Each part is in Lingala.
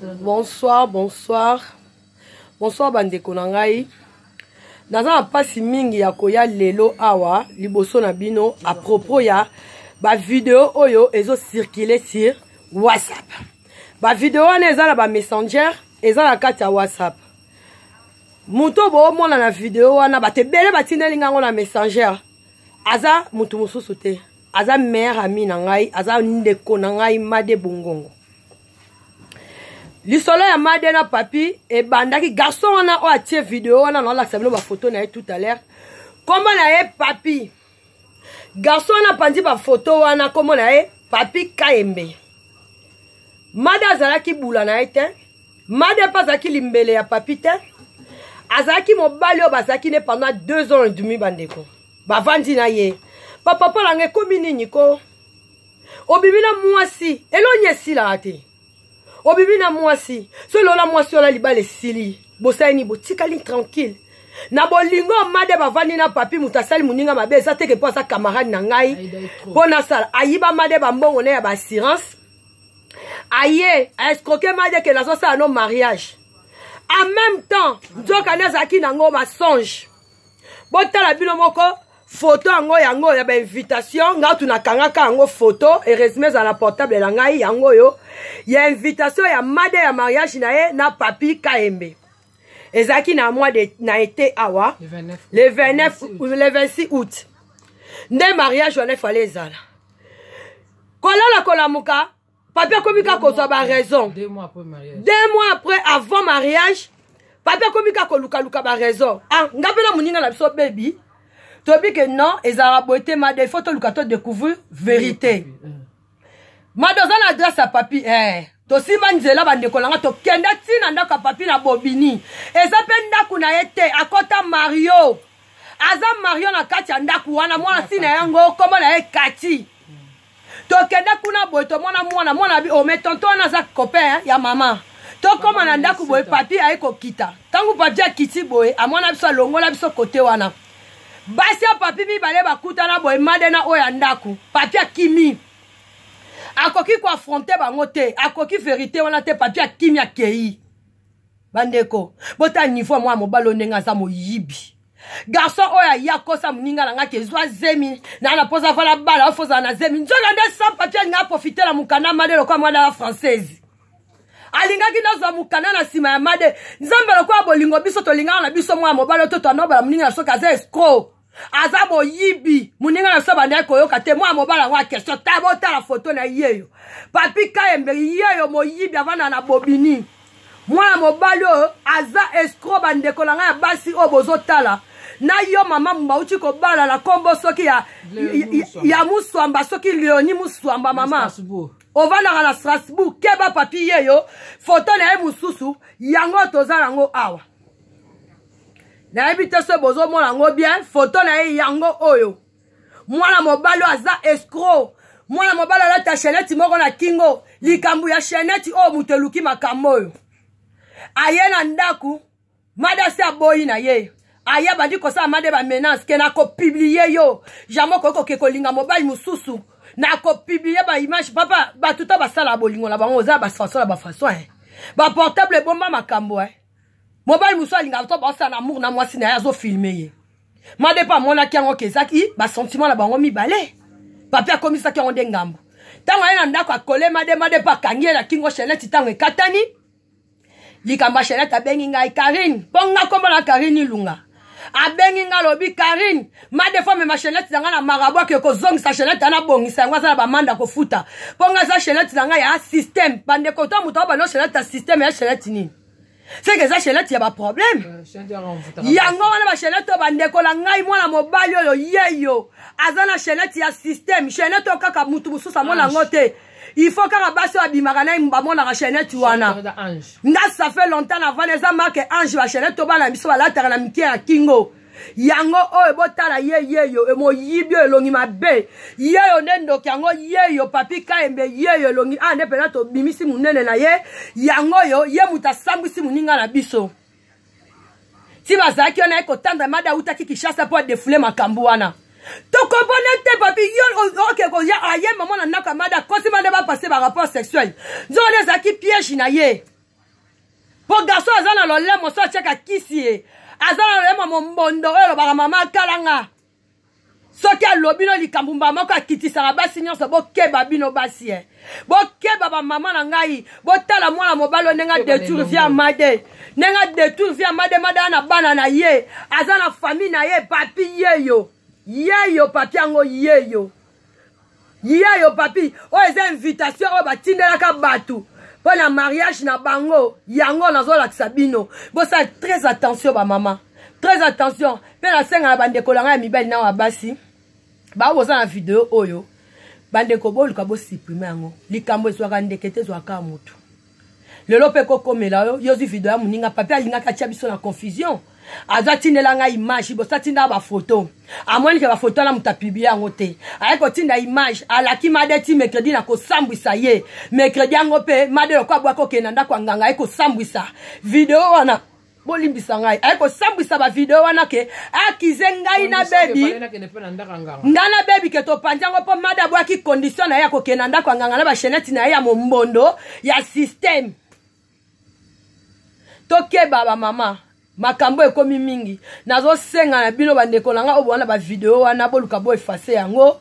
Bonsoir, bonsoir. Bonsoir bandeko na ngai. Naza na mpasi mingi ya koya lelo awa liboso na bino à propos ya ba video oyo ezo circuler sur WhatsApp. Ba video wana eza na ba messenger, eza na kati ya WhatsApp. Moto boomona na video wana bato ebele batindeli ngai yango na messenger. Aza moto mosusu te. Aza meilleur ami na ngai, aza ndeko na ngai Made Bongongo. Lisolo ya Made na Papi ebandaki garçon wana oyo atie video wana naolakisa bino bafoto na ye tout à l'heure. Kombo na ye Papi. Garçon wana apanzi bafoto wana kombo na ye Papi Kayembe. Made azalaki bula na ye te. Made mpe azalaki limbele ya Papi te. Azalaki mobali oyo bazalaki ne pendant 2 ans et demi bandeko. Bavandi na ye. Papa papa na ngai ekomi nini ko? Obimi na mwasi, elongi esilaka te. Obimi na mwasi, so elola mwasi wana libala esili. Bosali nini? Botikali tranquille. Na bolingo Made bavandi na Papi, moto asali moninga mabe eza teke mpo aza camarade na ngai mpo nasala ayiba Made bambongo na ya ba assurance, aye escroquer Made ke nazosala no mariage en même temps nzoka nde azalaki nango masonge. Botala bino moko photo yango yango ya ba invitation nga tu nakangaka yango photo, heureusement ezala na portable na ngai yango oyo ya invitation ya Made ya mariage na ye na Papi Kayembe. Ezalaki na mois de na été awa le 29 le 26 août nde mariage wana efale ezala. Kolala kolamuka Papi akomi kaka kozwa ba raison. 2 mois après mariage. 2 mois après avant mariage, Papi akomi kaka kolukaluka ba raison. Ah, nga mpe na moninga na biso baby toyebi ke non ezalaka boye te Made, il faut toluka to découvrir vérité. Made oza na adresse ya Papi eh. Tosimba nzela bandeko na nga tokenda ntina ndako ya Papi na Bobini. Eza mpe ndako na ye te, akota Mario. Aza Mario na kati ya ndako wana, mwana si na yango kombo na ye Kati. Tokende kuna boye tomona mwana mwana bi oh mais tonton wana aza copain ya mama. Tokoma na ndako boye Papi aye kokita. Tango Papi akiti boye amona biso alongola biso kote wana. Basi ya Papi mibale bakutana boye Made na oyo ya ndako. Papi akimi. Akoki ko affronter bango te, akoki vérité wana te, Papi akimi akei. Bandeko, bota niveau mwa mobali ndenge aza moyibi. Garçon oyo aya kosa moninga na nga ke zwa zemi na na poza vala bala oyo fozala na zemi. Nzoka nde sans papier alinga profiter na mokanda Made lokola mwana ya française. Alingaki nazwa mokanda na nsima ya Made. Nzambe lokola bolingo biso tolingaka na biso mwana mobali oyo to twanobala moninga na soki aza escroc. Aza moyibi. Moninga na biso bandaki koyoka te mwana mobali yango ya question. Ta botala photo na yeyo. Papi Kayembe yeyo moyibi avanda na Bobini. Mwana mobali oyo aza escroc bandeko na ngai ya basi oyo bozotala. Na yo mama bauti kobala na kombo soki ya, ya Muswamba soki Leonie Muswamba mama. Ovandaka na Strasbourg keba Papi yeyo photo na ye mosusu yango toza nango awa. Nayebi te soki bozomona yango bien photo na ye yango oyo. Mwana mobali oyo aza escroc. Mwana mobali alata chaînette moko na kingo. Likambo ya chaînette oyo moto eluki makambo oyo. Aye na ndako, Made asi aboyi na ye. Aye abandi kosala Made ba menace ke na kopublier yo. Jamais okoki koke kolinga mobali mosusu. Na kopublier ba image papa bato ta basala bolingo na bango oza ba façon na ba façon hein. Ba portable ebomba makambo hein. Mobali mosusu alingaka to basala na amour na mwasi na ye azo filmer ye. Made pa amonaki yango ke ezaki ba sentiment na bango mibale. Papi akomisaki yango nde ngambo. Ntango aye na ndako akole Made, Made pa akangi ye na kingo chaînette ntango ekatani. Likambo ya chaînette abengi ngai Karine, mpo nga kombo na Karine Ilunga. Abengi ngai alobi Karine, Made fo mema chaînette na ngai na marabout ake kozongisa chaînette wana abongisa yango aza na ba manda kofuta. Mpo nga eza chaînette na ngai ya système. Bandeko to moto abanda chaînette ya système ya chaînette nini? C'est que eza chaînette ya ba problème. Yango wana ba chaînette oyo bandeko na ngai mwana mobali oyo yeyo aza na chaînette ya système. Chaînette oyo kaka mutu mosusu amona yango te. Il faut kaka basi oyo abimaka na ye bamonaka chaînette wana. Nga ça fait longtemps na vana eza marque Ange ba chaînette oyo bana biso balataka na mike ya kingo. Yango oyo botala ye yeyo emoyibi oyo elongi mabe. Yeyo nde ndoki yango yeyo Papi Kayembe yeyo elongi a nde pena tobimisi munene na ye. Yango oyo ye moto asambwisi moninga na biso. Ti bazalaki wana ye kotanda Made autaki Kinshasa po adefule makambo wana. Tokompone te Papi yo oke koya aye mama na ndako ya Made akosi Made ba passer ba rapport sexuel. Nzoka nde ezalaki piège na ye. Mpo garçon aza na lolemo, so atiaka kisi ye aza na lolemo mombondo oyo olobaka mama akalanga. Soki alobi no likambo mbala moko akitisaka basi nyonso. Bokeba bino basi e, bokeba bamama na ngai, botala mwana mobali oyo ndenge adétruire vie ya Made, ndenge adétruire vie ya Made. Made aza na bana na ye, aza na famille na ye. Papi yeyo, yeyo papi yango, yeyo, yeyo papi. Oyo eza invitation oyo batindelaka bato mpo na mariage na bango. Yango nazolakisa bino, bosala très attention bamama, très attention. Mpe nasenga na bandeko na ngai ya mibali na ya basi bao boza na video oyo, bandeko, boluka bosupprimer yango. Likambo ezwaka ndeke te, ezwaka motu. Lelo mpe kokomela yo, yo ozwi video ya moninga. Papi alingaki atia biso na confusion, aza tindela ngai image, bosa tinda bafoto, amoni ke bafoto wana moto apublier yango te. Aye kotinda image, alaki Made ti mercredi na kosambwisa ye. Mercredi yango mpe Made loko abwaki okende na ndako ya nganga, aye kosambwisa video wana. Bolimbisa ngai, aye kosambwisa bavideo wana ke akize ngai na bebi, ngai na bebi ke topanzi yango, mpo Made abwaki condition na ye ya kokende na ndako ya nganga na bachaînette na ye ya mombondo ya système. Tokeba bamama, makambo ekomi mingi. Nazosenga na bino bandeko na ngai oyo bowana bavideo wana, boluka boeffacer yango,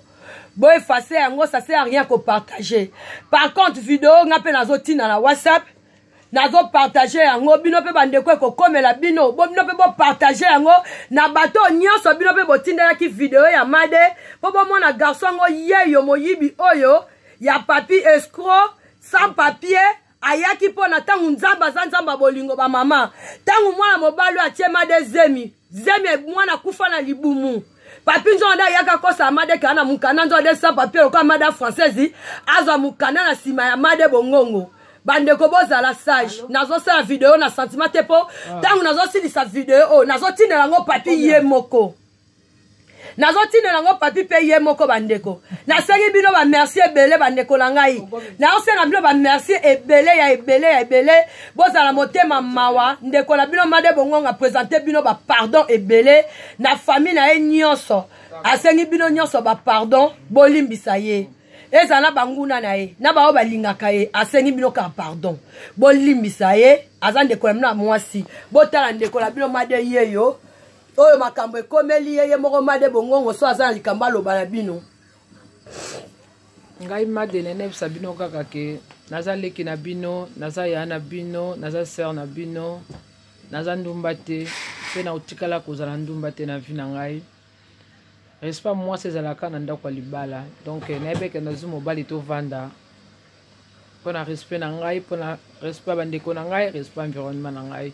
boeffacer yango, ça sert à rien kopartager. Par contre video nga mpe nazotinda na WhatsApp, nazopartager yango. Bino mpe bandeko, ekokomela bino, bino mpe bopartager yango na bato nyonso bino mpe botindelaki video ya Made, mpo bomona garçon yango yeyo, moyibi oyo ya papi, escroc sans papier. Ayaki mpo na ntango Nzambe aza Nzambe ya bolingo. Bamama, ntango mwana mobali oyo atie Made zemi, zemi mwana akufa na libumu. Papi nzonga nde ayaka kosala Made kaa na mokanda. Nzonga nde sans papier lokola Made française, azwa mokanda na nsima ya Made Bongongo. Bandeko, bozala sage. Nazosala video na sentiment te, mpo ntango nazosilisa video oyo, nazotindela yango papi ye moko, nazotindela yango papi mpe ye moko. Bandeko, nasengi bino bamerci ebele. Bandeko na ngai, nazosenga bino bamerci ebele ya ebele ya ebele. Bozala motema mawa. Ndeko na bino Made Bongonga présente bino bapardon ebele na famille na ye nyonso. Asengi bino nyonso bapardon, bolimbisa ye. Ezala na banguna na ye na baoyo balingaka ye, asengi bino kaka pardon, bolimbisa ye. Aza ndeko na bino ya mwasi. Botala ndeko na bino Made yeyo oyo makambo ekomeli ye, ye moko Made Bongongo. So aza na likambo aloba na bino. Ngai Made, nayebisa bino kaka ke naza leki na bino, naza ya na bino, naza sœur na bino. Naza ndumba te, mpe na kotikala kozala ndumba te na vie na ngai. Respect mwasi ezalaka na ndako ya libala. Donc nayebi eke nazwi mobali, tovanda mpo na respect na ngai, mpo na respect ya bandeko na ngai, respect environnement na ngai.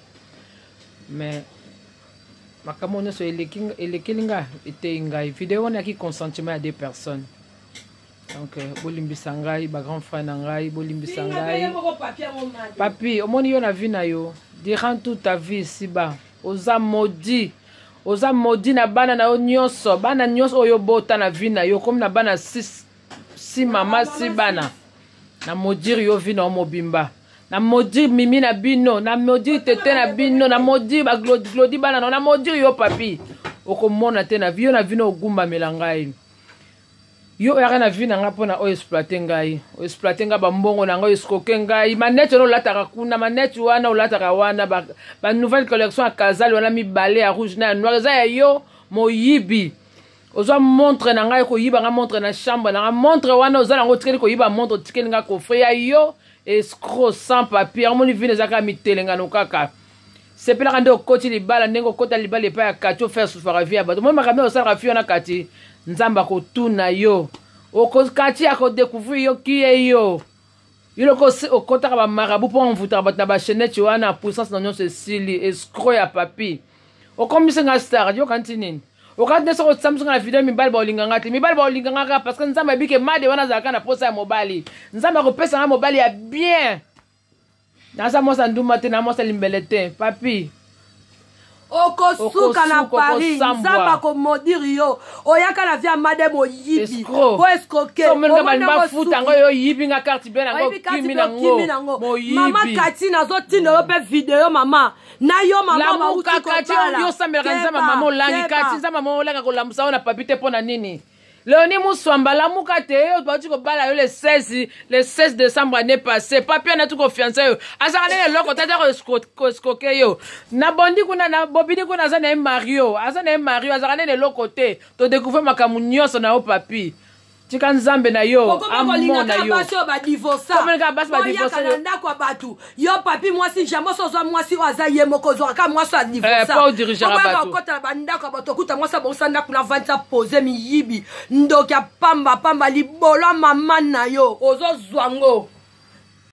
Mais makambo nyonso elekeli nga, eteyi ngai. Video wana yaki consentement ya deux personnes. Donc bolimbisa ngai, bagrand frère na ngai, bolimbisa ngai. Papi, omoni yo na vie na yo, durant toute ta vie ici-bas, oza maudit, oza maudit na bana na yo nyonso, bana nyonso oyo obota na vie na yo. Komi na bana 6, si mama, si bana na maudire yo vie na yo mobimba. Na maudire mimi na bino, na maudire tete na bino, na maudire baglodi bana na yo, na maudire yo papi. Okomona te na vie yo, na vie na ogumbamela ngai. Yo oyaka na vie na ngai mpona oyo exploiter ngai, oexploiter ngai bambongo na ngai, oescroquer ngai. Manete wana olataka kuna, manete wana olataka wana, banouvelle collection ya Kazali wana mibale, ya rouge na ya noir, eza ya yo. Moyibi, ozwa montre na ngai, koyiba ngai montre na chambre na ngai. Montre wana oza nango, otikeli koyiba montre, otikeli ngai coffret ya yo. Escroc sans papier. Omoni vie eza kaka mitelengano kaka. Sepelaka nde okoti libala, ndenge okota libala epai ya kati, ofaire souffrir vie ya bato. Moi makambo osalaka fi wana kati, Nzambe akotuna yo. Kati akodécouvrir yo kie yo. Yo loko okotaka bamarabu mpo omvutaka bato na bachaînette wana, puissance na nyonso esili. Escroc ya papi, okomisi nga star. Yoka nti nini okati nde soki osambisi nga na video, mibali baolinga nga te. Mibali baolinga nga kaka parce que Nzambe abike Made wana azalaka na posa ya mobali. Nzambe akopesa nga mobali ya bien. Naza mwasi ya ndumba te, na mwasi ya limbele te. Papi, okosuka na Paris, Nzambe akomaudire yo. Oyaka na vie ya Made, moyibi, po escroquer. Bafuta yango, yo oyibi nga carte bleue nango, okimi nango. Mama Kati, nazotinda yo mpe video mama na yo. Mama. Lamuka Kati, yo osambelaka Nzambe. Mama olangi Kati, Nzambe mama olangi akolamusa yo na papi te. Mpo na nini? Leoni Muswamba, lamuka te, yo bauti kobala yo le 16, le 16 décembre année passée. Papi anati kofianse yo. Azalaka nene eloko tata koeskoke yo. Na bondi kuna na bobini kuna aza na ye Mario, aza na ye Mario, azalaka nene eloko te. To découvrir makambo nyonso na yo papi. Tika Nzambe na yo amona yo. Basi oyo badivorsa. Komeleka basi badivorsa. Na ndako ya bato. Yo papi mwasi jamais so ozwa mwasi oyo aza ye moko ozwaka kaka mwasi oyo adivorsa. Eh, po odirigeaka bato. Okota na bandako ya bato okuta mwasi abongisa ndako na vandisa pose miyibi ndoki ya pamba pamba libolo ya mama na yo ozozwa ngo.